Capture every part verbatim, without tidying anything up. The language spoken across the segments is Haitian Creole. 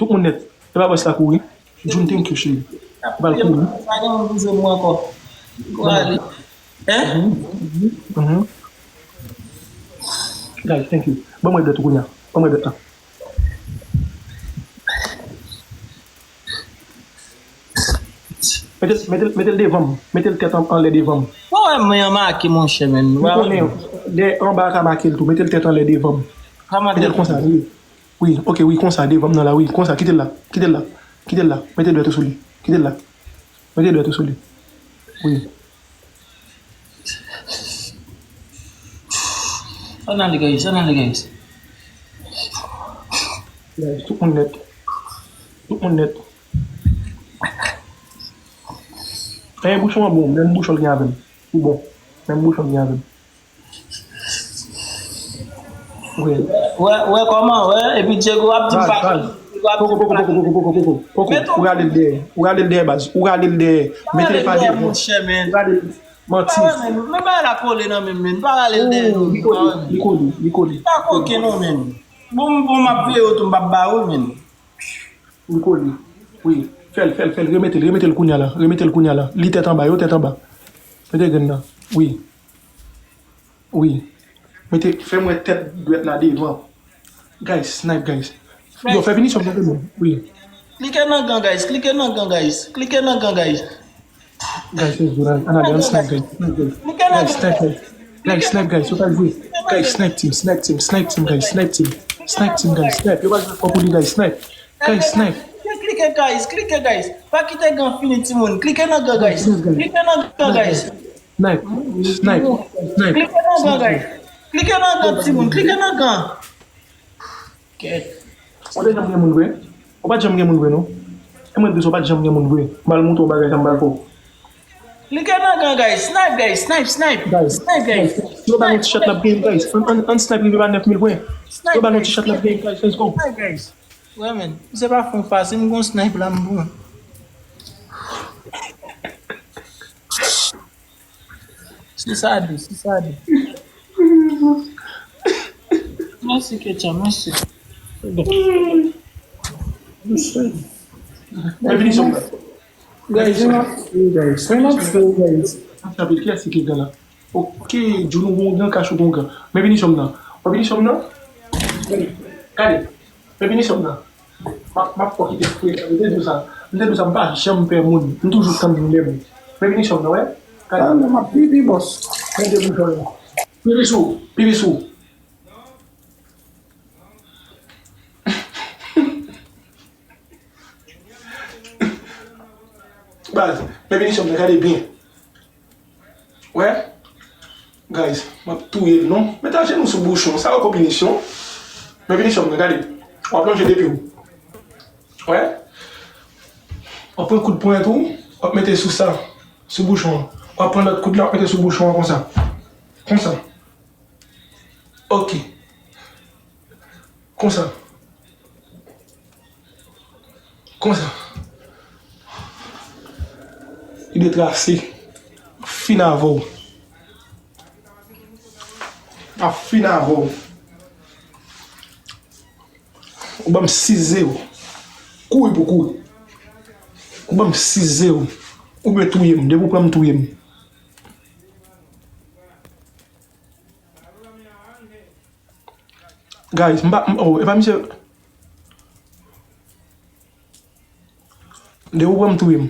Tout moun nèt. E pa bòs la kouri. June, thank you, cheri. Ou pral kouri. Pa gen moun pou jwenn mwen ankò. Ou ale. Hein? Mhm. Mhm. Guys, thank you. Ban mwen dwèt ou kounye a. Ban mwen dwèt la. Mete l, mete l, mete l devan m. Mete l tèt an, anlè devan m. Bon, wè, men an make, monchè, men. M konnen, dèyè anba a ka make l tou. Mete l tèt anlè devan m. Kòman devan? Mete l konsa, wi. Wi, ok, wi, konsa, devan m nan la, wi, konsa, kite l la, kite l la, kite l la, mete dwèt ou sou li, kite l la, mete dwèt ou sou li, wi. Ann ale, guys, ann ale, guys. Guys, tout moun nèt, tout moun nèt. Ey, bouchon an bon, menm bouchon l gen avè m, li bon, menm bouchon l gen avè m. Wi. Wè, wè kòman, wè, epi Diego ap di m pa. Baz, baz. Diego ap di m pa. Poko, poko, poko, poko, poko, poko, poko. Ou rale l dèyè. Ou rale l dèyè, baz. Ou rale l dèyè. Mete l pa devan. Monchè, men. Ou rale l. Manti. Men bagay la kole nan men m, men. Pa rale l dèyè, non. Li kole, li kole, li kole. Pa koke, non, men. Bon, bon, m ap veye w tou, m p ap ba ou, men. Li kole. Wi. Fè l, fè l, fè l. Remete l, remete l kounye a la. Remete l kounye a la. Li tèt anba, yo tèt anba. Mete grenn nan. Wi. Wi. Mete, fè m wè tèt dwèt la devan. Guys, snipe, guys. Yo, fè pinisyonm nan men m. Wi. Klike nan gan, guys. Klike nan gan, guys. Klike nan gan, guys. Guys, let's go, guys. Ann ale, ann snipe, guys. Snipe, guys. Klike nan gan, guys. Guys, snipe, guys. Guys, snipe, guys. Yo pral jwe. Guys, snipe team, snipe team, snipe team, guys. Snipe team. Snipe team, guys. Snipe. Yo pral jwe fò pou li, guys. Snipe. Guys, snipe. Klike, klike, guys. Klike, guys. Pa kite gan fini, timoun. Klike nan gan, guys. Guys, snipe, guys. Klike nan gan, guys. Snipe. Snipe. Snipe. Klike nan gan, guys. Klike nan gan, timoun. Klike nan gan. Kèt. Ou te janm gen moun vre? Ou pa t janm gen moun vre, non? E mwen di w, ou pa t janm gen moun vre. M pral montre w bagay sa m pral fè w. Klike nan gan, guys. Snipe, guys. Snipe, snipe. Guys, snipe, guys. Yo ba nou ti chat n ap gen, guys. Ann, ann, ann snipe rive ba nèf mil pwen. Yo ba nou ti chat n ap gen, guys. Let's go. Snipe, guys. Wè, men. Se pa fon fasil, m gon snipe la, m bon. Se sa di, se sa di. Mèsi, Ketcha, mèsi. Men pinisyonm nan. Guys, men ap fè, guys. Men ap fè, guys. Sa vle di kiyès ki gen la? Ok, Djounou gon gen, Kachou gon gen. Men pinisyonm nan. Wè pinisyonm nan? Gade. Men pinisyonm nan. M ap, m ap fè w kite fre. M te di w sa. M te di w sa, m pa janm pè moun. M toujou tann moun lè m. Men pinisyonm nan, wè. Gade. Talè m ap pi, pi bòs. Men de bouchon yo. Pi pi sou. Pi pi sou. Baz, men pinisyonm nan, gade byen. Wè? Guys, m ap touye l non. Met ajenou sou bouchon. Sa yo ko pinisyonm. Men pinisyonm nan, gade. W ap lonje de pye w. Wè? W ap pran kout ponyèt ou, w ap mete sou sa. Sou bouchon an. W ap pran lòt kout la, w ap mete sou bouchon an konsa. Konsa. Konsa. Konsa. Li dwe trase. Fin avè w. Ap fin avè w. Ou ban m sis zewo. Kouri pou kouri. Ou ban m sis zewo. Ou dwe touye m. Depi w pran m, touye m. Guys, m pa, m, oh, e pa misye. De ou pran m touye m.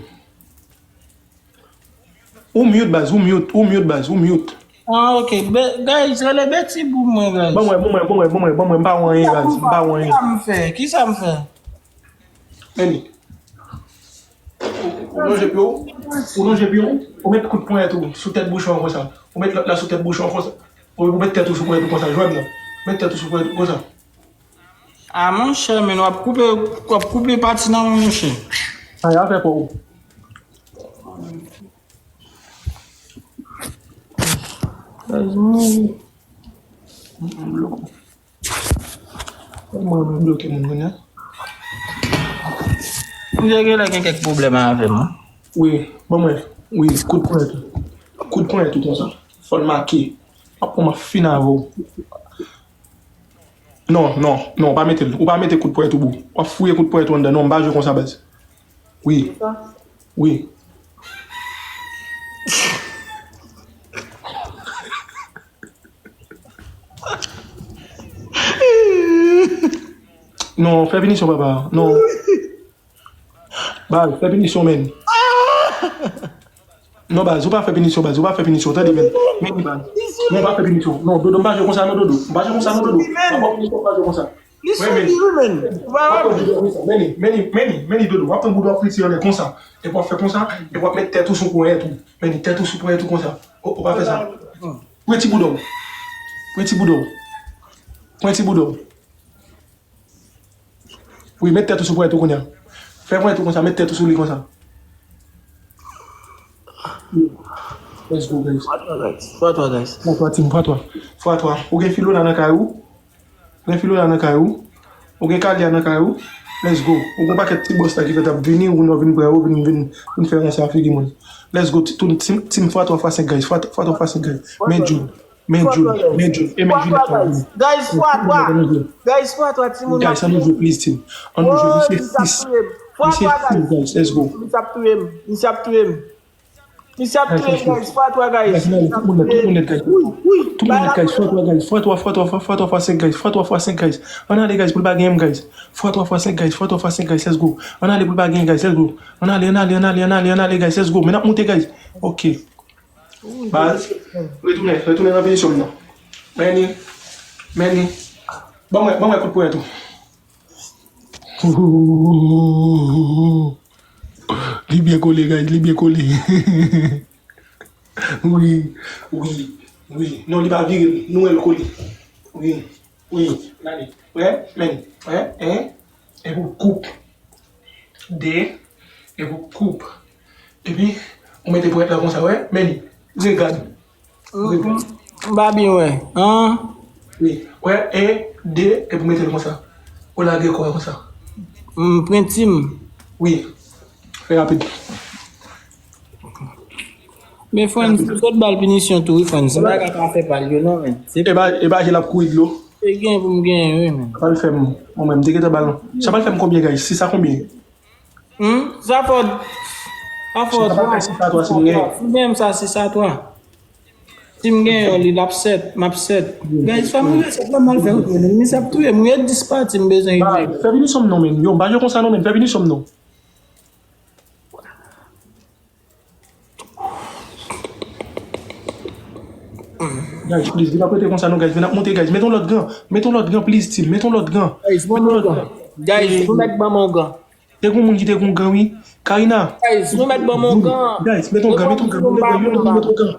Ou mute, baz, ou mute, ou mute, baz, ou mute. Ah, ok. Be, guys, rele Betty pou mwen, guys. Ban mwen, ban mwen, ban mwen, ban mwen, ban mwen, m pa wè anyen, baz, m pa wè anyen. Kisa m fè? Kisa m fè? Annie. Ou lonje pye w, ou lonje pye w, ou met kout ponyèt ou sou tèt bouchon an konsa. Ou met lòt la sou tèt bouchon an konsa. Ou, ou met tèt ou sou ponyèt ou konsa, jwenn nan. Met tèt ou sou ponyèt ou konsa. Ah, monchè, men w ap koupe, w ap koupe pati nan men, monchè. Ay, afè pa w. Guys, mwen. Mwen bloke moun kounye a. Misye genlè gen kèk pwoblèm avè m, wi. Wi, ban mwen. Wi, kout ponyèt ou. Kout ponyèt ou konsa. Fò l make. Apre m ap fin avè w. Non, non, non, ou pa mete l. Ou pa mete kout ponyèt ou bou. W ap fouye kout ponyèt ou anndan. Non, m pa jwe konsa, baz. Wi. Wi. Non, fè pinisyon, papa. Non. Baz, fè pinisyon, men. Non, baz, ou pa fè pinisyon, baz. Ou pa fè pinisyon, tande, men. Men, baz. Non, ou pa fè pinisyon. Non, Dodo, m pa jwe konsa, non, Dodo. M pa jwe konsa, non, Dodo. M pa fè pinisyon, m pa jwe konsa. Li soudi wi, men. Ou pa wè, men. Men, men, men, men, Dodo, w ap pran boudon friti anlè konsa. Epi w ap fè konsa, epi w ap met tèt ou sou ponyèt ou. Men, tèt ou sou ponyèt ou konsa. O, ou pa fè sa. Pran ti boudon. Pran ti boudon. Pran ti boudon. Wi, met tèt ou sou ponyèt ou kounye a. Fè ponyèt ou konsa, met tèt ou sou li konsa. Let's go, guys. Fwa twa, guys. Fwa twa, guys. Fwa twa, team, fwa twa. Fwa twa. Ou gen filo la nan kay ou? Ou gen filo la nan kay ou? Ou gen kalya nan kay ou? Let's go. Ou gen pakèt ti bòs la ki fèt ap vini, ou nou vin pran yo, vin, vin, vin fè ranse a figi moun. Let's go, ti, team, team, fwa twa, fwa senk, guys. Fwa twa, fwa twa, fwa senk, guys. Men Jun. Men Jun, men Jun, e men Jun ap travay. Guys, fwa twa. Guys, fwa twa, timoun. Guys, ann nou jwe, please, team. Ann nou jwe, misye sis. Misye sis, guys, let's go. Misye ap touye m, misye ap touye m. Misye ap touye m, guys, fwa twa, guys. Guys, ann ale, tout moun nèt, tout moun nèt, guys. Tout moun nèt, guys, fwa twa, guys, fwa twa, fwa twa, fwa, fwa twa, fwa senk, guys, fwa twa, fwa senk, guys. Ann ale, guys, pou l pa genyen m, guys. Fwa twa, fwa senk, guys, fwa twa, fwa senk, guys, let's go. Ann ale pou l pa genyen, guys, let's go. Ann ale, ann ale, ann ale, ann ale, ann ale, guys, let's go. Men n ap monte, guys. Ok. Baz, retounen, retounen nan pozisyon m nan. Meni, meni. Ban mwen, ban mwen kout ponyèt ou. Li byen kole, guys, li byen kole. Wi, wi, wi. Non, li pa vire, nou wè l kole. Wi, wi. Gade. Wè, men, wè, en. Epi w koup. De, epi w koup. Epi, ou mete ponyèt la konsa, wè, men li. Regade. Regade. M pa byen wè. An? Wi. Wè, en, de, epi w mete l konsa. Ou lage kò a konsa. M pran ti m. Wi. Fè rapid. Men Frantz, ou sot ba l pinisyon tou, wi, Frantz. Se bagay pa fè pa l yo, non, men. Se e pa, e pa je l ap kouri dlo. Se gen pou m genyen, wi, men. Sa pral fè m, mwen menm, m te gentan ba l, non. Sa pral fè m konbyen, guys? Sis a konbyen? Hmm? Sa fò, sa fò twa. Sa pral fè sis a twa, si m genyen. Si m genyen sa, sis a twa. Si m genyen li, l ap sèt, m ap sèt. Guys, fè m rive sèt la, m al fè retounen. Misye ap touye m, wi, e dis pati m bezwen rive. Fè pinisyon m non, men. Yo, m pa jwe konsa non, men. Fè pinisyon m non. Guys, please, vin ap rete konsa non, guys. Vin ap monte, guys. Met yon lòt gan. Met yon lòt gan, please, team. Met yon lòt gan. Guys, ban m yon gan. Guys, yon nèg ban m yon gan. Te gon moun ki te gon gan, wi. Karina. Guys, yon nèg ban m yon gan. Guys, met yon gan, met yon gan. Youn nan nou met yon gan.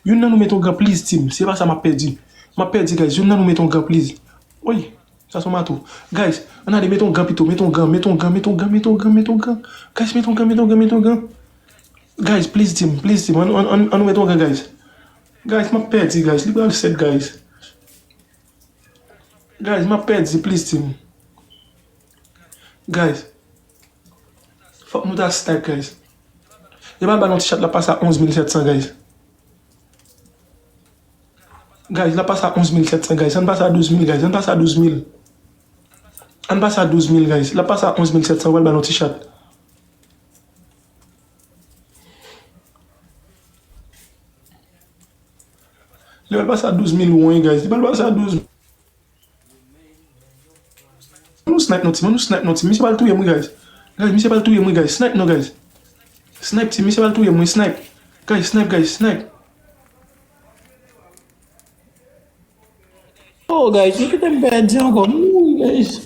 Youn nan nou met yon gan, please, team. Se pa sa m ap pèdi. M ap pèdi, guys. Youn nan nou met yon gan, please. Woy. Sa se yon mato. Guys, ann ale met yon gan pito, met yon gan, met yon gan, met yon gan, met yon gan, met yon gan. Guys, met yon gan, met yon gan, met yon gan. Guys, please team, please team, ann, ann, ann, ann nou met yon gan, guys. Guys, m ap pèdi, guys, li pral sèt, guys. Guys, m ap pèdi, please team. Guys, fòk nou ta snipe, guys. Yo ba l ba l yon ti chat la pase a onz mil sèt san, guys. Guys, l ap pase a onz mil sèt san, guys. Ann pase a douz mil, guys. Ann pase a douz mil. Ann pase a douz mil, guys. L ap pase a onz mil sèt san, w al ba l yon ti chat. Li pral pase a douz mil won, wi, guys. Li pral pase a douz mil. Ann nou snipe non, team. Ann nou snipe non, team. Misye pral touye m, wi, guys. Guys, misye pral touye m, wi, guys. Snipe non, guys. Snipe, team. Misye pral touye m, wi. Snipe. Guys, snipe, guys. Snipe. Oh, guys, nou kite m pèdi ankò. M mouri, guys.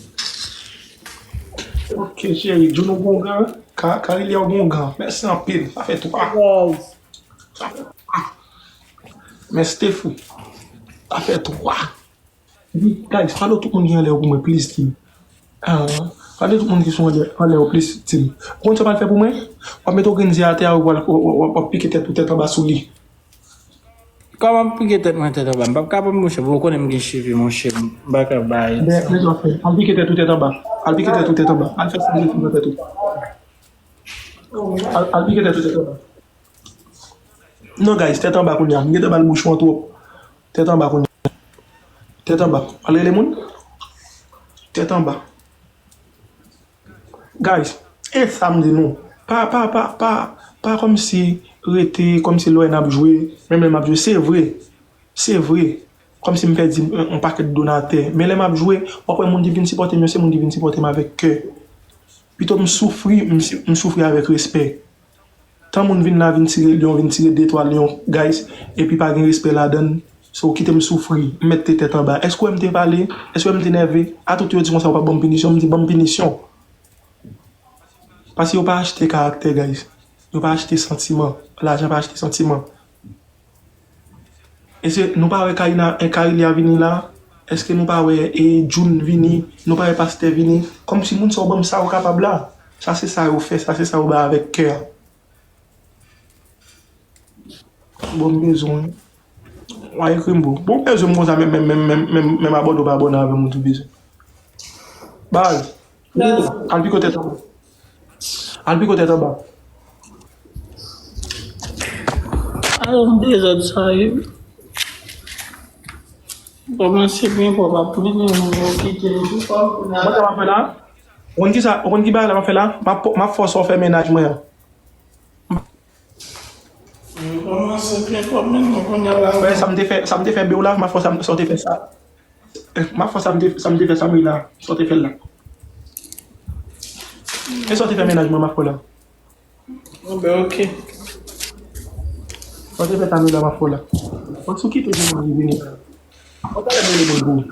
Ok, cheri. Juno gon gan. Ka-, Karilia gon gan. Mèsi anpil. Sa fè twa. Guys. Sa fè twa. Men Stefou. Sa fè twa. Epi, guys, follow tout moun ki anlè yo pou mwen, please, team. Ah, follow tout moun ki sou anlè, anlè yo, please, team. Ou konn sa w pral fè pou mwen? W ap mete yon grenn zye atè a, w ap, w ap, w ap, w ap pike tèt ou tèt anba sou li. Kòman m pike tèt mwen tèt anba? M p ap kapab, monchè. Bon, ou konnen m gen cheve, monchè. M pa ka bay. Men, men sa w ap fè. Al pike tèt ou tèt anba. Al pike tèt ou tèt anba. Al fè sa w vle fè nan tèt ou. Al, al pike tèt ou tèt anba. Non, guys, tèt anba kounye a. M gentan ba l bouch mwen twòp. Tèt anba kounye a. Tèt anba. Al rele moun. Tèt anba. Guys, e sa m di nou. Pa, pa, pa, pa, pa kòmsi rete, kòmsi lè n ap jwe, menm lè m ap jwe, se vre. Se vre. Kòmsi m pèdi yon, yon pakèt donatè. Men lè m ap jwe, w ap wè moun ki vin sipòte m yo, se moun ki vin sipòte m avèk kè. Pito m soufri, m, si- m soufri avèk respè. Tan moun vin la, vin tire lyon, vin tire de twa lyon, guys, epi pa gen respè ladann, so kite m soufri, m mèt te tèt anba. Èske w wè m te pale? Èske w wè m te nève? A tout yo di konsa, yo pa ban m pinisyon, m di ban m pinisyon. Paske yo pa achte karaktè, guys. Yo pa achte santiman. Lajan pa achte santiman. Èske nou pa wè Karina, e, Karilia vini la? Èske nou pa wè, e, Jun vini? Nou pa wè pastè vini? Kòmsi moun sa yo ban m sa yo kapab la. Sa se sa yo fè, sa se sa yo bay avèk kè a. Bon, m bezwen. W a ekri m, bro. Bon, m bezwen m konsa, menm, menm, menm, menm, menm, menm abòne ou pa abòne avè m, ou tou bezwen. Baz. Al piko tèt anba. Al piko tèt anba. Alò, m dezòd sa ye. Kòmanse byen pwòp, ap plenyen moun yo kite l tou fò. Mwen sa m ap fè la? Ou konn ki sa, ou konn ki bagay la m ap fè la? M ap, m ap fòse w fè mennaj mwen an. M kòmanse fè kòb, men mwen kounye a la. Wè, sa m te fè, sa m te fè Bew la, m ap fè sa, sa w te fè sa. M ap fè sa m te, sa m te fè Samuela, sa w te fè l la. E sa w te fè mennaj mwen, m ap fè w la. Bon, ben, ok. Sa w te fè Samuela, m ap fè w la. Fòk sou kite Jean-Marie vini la. Mwen talè mwen rele pou l pou ou.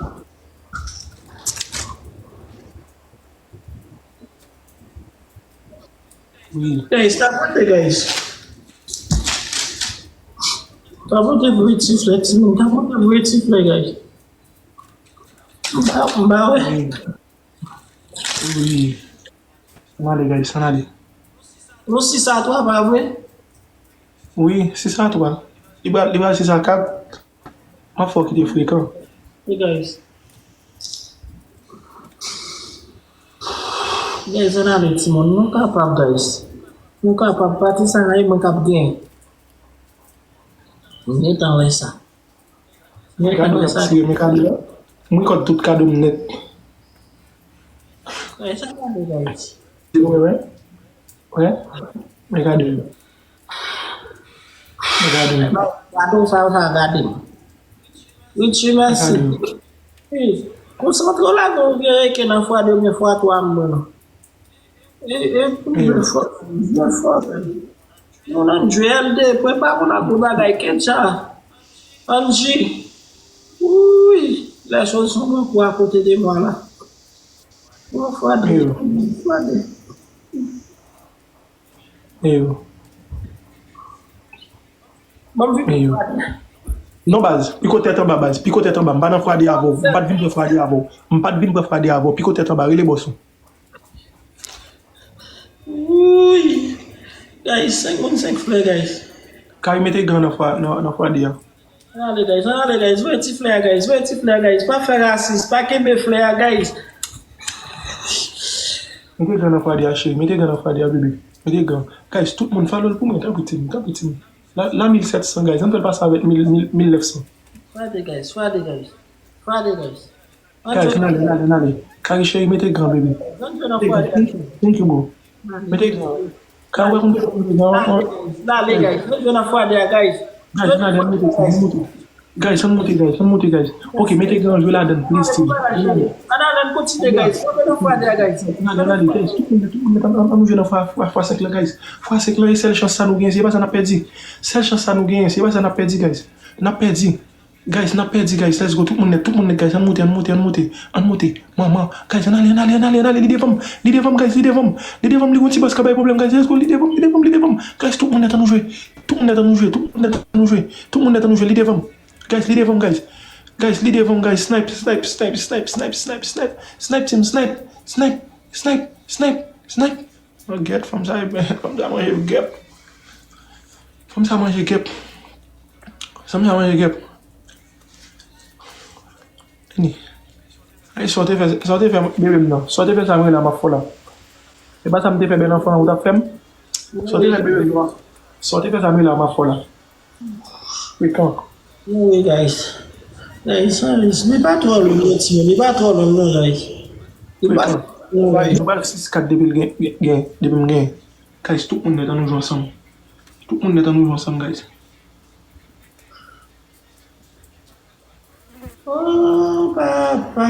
Wi. Guys, tapote, guys. Tapote vre ti flè, timoun. Tapote vre ti flè, guys. M pa, m pa wè. Wi. Wi. Ann ale, guys, ann ale. Nou sis a twa, pa vre? Wi, sis a twa. Li pral, li pral sis a kat. M ap fè w kite frekan. Hey, guys. Guys, ann ale, timoun. Nou kapab, guys. Nou kapab. Pati sa a, e mwen k ap genyen. M gentan wè sa. M gentan wè sa. Mwen kado la. M rekòt tout kado m nèt. Guys, ann ale, guys. Wè, wè. Wè. Mwen gade. Mwen gade. Gade sa, sa gade. Richie, mèsi. Wi. Konsantre w la, gen yon vye reken nan fwa de oubyen fwa twa m ban nou. E, e, pou byen fò, byen fò, men. Nou nan J L D, pwen pa konn ap gwo bagay, Kencha. Angie. Wi, les choses sont beaucoup à côté de moi, là. Yon fwa de, yon fwa de. Eyo. Ban m vin. Eyo. Non, baz, piko tèt anba, baz, piko tèt anba. M pa nan fwa de avè w. M pa t vin pran fwa de avè w. M pa t vin pran fwa de avè w. Piko tèt anba, rele bòs ou. Wouy. Guys, senk moun senk flè, guys. Kay mete gran nan fwa, nan, nan fwa de a. Ann ale, guys, ann ale, guys. Voye ti flè a, guys. Voye ti flè a, guys. Pa fè rasis. Pa kenbe flè a, guys. Mete gran nan fwa de a, cheri. Mete gran nan fwa de a, bebe. Mete gran. Guys, tout moun follow l pou mwen. Tanpri, timoun. Tanpri, timoun. La, la mil sèt san, guys. Ann fè l pase avèk mil, mil, mil nèf san. Fwa de, guys. Fwa de, guys. Fwa de, guys. Guys, n ale, n ale, n ale. Kari cheri, mete gran, bebe. Mete gran. Thank you, thank you, bro. Mete gran. Kari wè konn mete gran. N ale, guys. Mete gran nan fwa de a, guys. Guys, n ale, n moute, n moute. Guys, ann moute, guys, ann moute, guys. Ok, mete gran, jwe ladann, please, team. Ann ale, ann kontinye, guys. Mete nan fwa de a, guys. N ale, n ale, guys. Tout moun, tout moun, ann, ann, ann jwe nan fwa, fwa, fwa senk lan, guys. Fwa senk lan, e sèl chans sa nou genyen, se pa sa n ap pèdi. Sèl chans sa nou genyen, se pa sa n ap pèdi, guys. N ap pèdi. Guys, n ap pèdi, guys. Let's go. Tout moun nèt, tout moun nèt, guys. Ann moute, ann moute, ann moute. Ann moute. Manman. Guys, ann ale, ann ale, ann ale, ann ale. Li devan m, li devan m, guys. Li devan m, li devan m. Li gon ti bòs k ap bay pwoblèm, guys. Let's go. Li devan m, li devan m, li devan m. Guys, tout moun nèt, ann nou jwe. Tout moun nèt, ann nou jwe. Tout moun nèt, ann nou jwe. Tout moun nèt, ann nou jwe. Li devan m, guys. Guys, li devan m, guys. Li devan m, guys. Snipe, snipe, snipe. Snipe, team, snipe. Snipe, snipe, snipe, snipe. Mwen gèt, fanm sa, fanm sa manje gèp. Fanm sa manje gèp. Fanm sa manje gèp. Vini. Ay, sa w te fè, sa w te fè bebe m nan. Sa w te fè sa mwen la, m ap fè w la. E pa sa m te fè bèl anfan an, ou t ap fè m? Sa w te fè bebe m nan. Sa w te fè sa mwen la, m ap fè w la. Frekan. Anyway, guys. Guys, guys, li pa twò long non, timoun. Li pa twò long non, guys. Guys, nou ba l sis kat depi l gen, gen, depi m gen. Guys, tout moun nèt, ann nou jwe ansanm. Tout moun nèt, ann nou jwe ansanm, guys. Oh papa,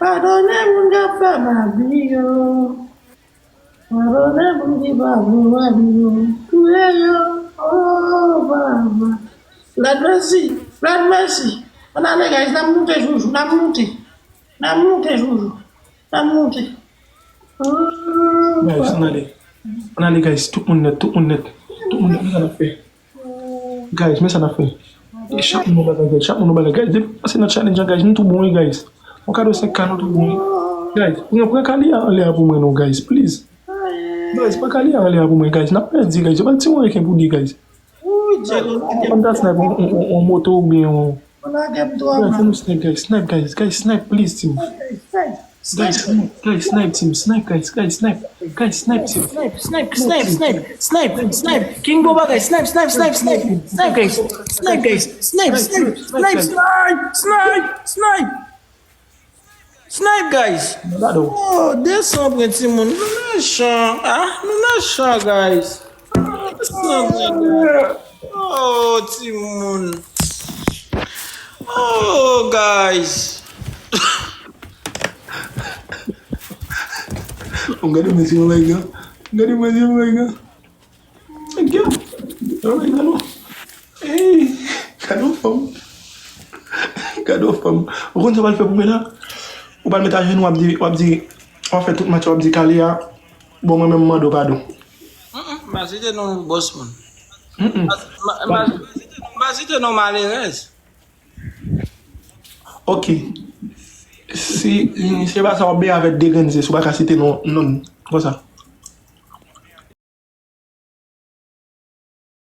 padone moun k ap fè m abi yo. Padone moun ki pa vle wè m yo. Touye yo. Oh papa. Lòd mèsi, lòd mèsi. Ann ale, guys, n ap moute, joujou, n ap moute. N ap moute, joujou. N ap moute. Oh, guys, ann ale. Ann ale, guys, tout moun nèt, tout moun nèt. Tout moun nèt, men sa n ap fè. Guys, men sa n ap fè. E chak moun yon bagay, guys. Chak moun yon bagay, guys. Depi pase nan challenge an, guys, nou tou bon, wi, guys. Yon kado senk K, nou tou bon, wi. Guys, pran, pran kali a anlè a pou mwen, non, guys, please. Guys, pran kali a anlè a pou mwen, guys. N ap pèdi, guys. Yo pral tire yon reken pou li, guys. Ann ta snipe yon, yon, yon, yon moto oubyen yon. Guys, ann nou snipe, guys. Snipe, guys. Guys, snipe, please, team. Guys, snipe, guys, snipe, team, snipe, guys, guys, snipe, guys, snipe, team. Snipe, snipe, snipe, snipe, snipe, snipe. King Boba, guys, snipe, snipe, snipe, snipe, snipe, guys. Snipe, guys, snipe, snipe, snipe, snipe, snipe, snipe. Snipe, guys. Oh, desann pran timoun. Nou mechan. Ah, nou mechan, guys. Ah, desann pran, guys. Oh, timoun. Oh, guys. Gade mwen si mwen gen. Gade mwen si mwen gen. Gade. Gade. Ey, gade yon fanm. Gade yon fanm. Ou konn sa w pral fè pou mwen la? Ou pral met ajenou, w ap di, w ap di, w ap fè tout match, w ap di Kalia, bon, mwen menm m mande w padon. Mm, mm, m pa site non bòs moun. Mm, mm. M pa, m pa, m pa site non, m pa site non malerèz. Ok. Si, se pa sa w ap beye avèk de grenn zye, si w pa ka site non, non, konsa.